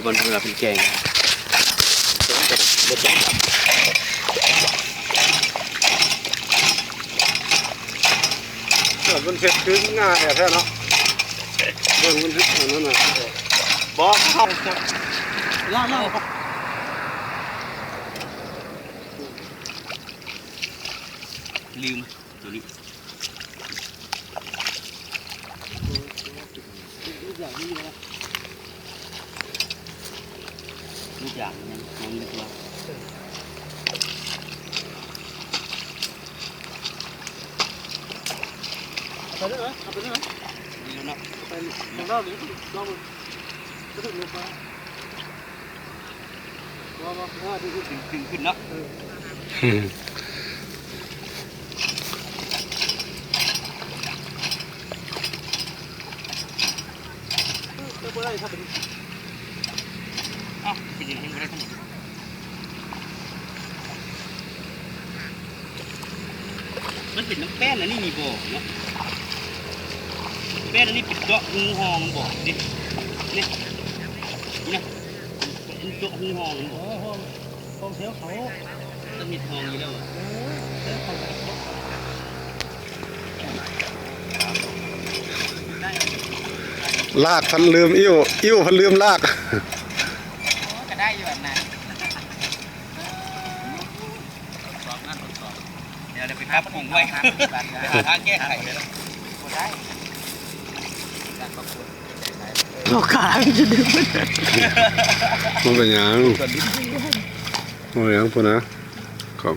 ເບິ່ງເວລາເພິ່ນແກງ ມັນເຮັດຄືງ່າຍແທ້ເນາະ ເບິ່ງມັນອັນນັ້ນນະ ບໍ່ເຮົາ ລອງ ລອງ ລືມ ຕົວນີ້ ລູກຢາງມັນຍັງ ຍັງເລັກນ້ອຍ ເອົາໄປເລີຍ ເອົາໄປເລີຍ ນີ້ແລ້ວເນາະ ເອົາໄປເລີຍ ລອງເບິ່ງ ກະຖືກລົງໄປ ບໍ່ ບໍ່ ເອີ ດຶງຂຶ້ນ ດຶງຂຶ້ນເນາະ ເອີ ເອີ ບໍ່ໄດ້ ເອົ້າ ເປັນຫຍັງບໍ່ໄດ້ ມັນເປັນນ້ຳແປ້ນອັນນີ້ນີ້ບໍ່ເນາະ ແປ້ນອັນນີ້ເປັນເຈາະຮູຮ່ອງມັນບໍ່ ນີ້ ນີ້ ນີ້ນະ ເຈາະຮູຮ່ອງມັນບໍ່ ໂອ້ໂຫ ຂອງແຖວເຂົາ ຕ້ອງເຮັດຮ່ອງຢູ່ແລ້ວ ເອີ ແຖວເຂົາ ລາກພັນລືມ ອີ້ວ ອີ້ວພັນລືມລາກ ກໍໄດ້ຢູ່ອັນນັ້ນ ດຽວໄດ້ໄປປັບປຸງໄວ້ ໄປຫາທາງແກ້ໄຂ ບໍ່ໄດ້ ບໍ່ຂາຍ ມັນເປັນຫຍັງ ບໍ່ເປັນຫຍັງພຸ້ນນະ ຂອງ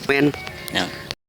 ແມ່ນ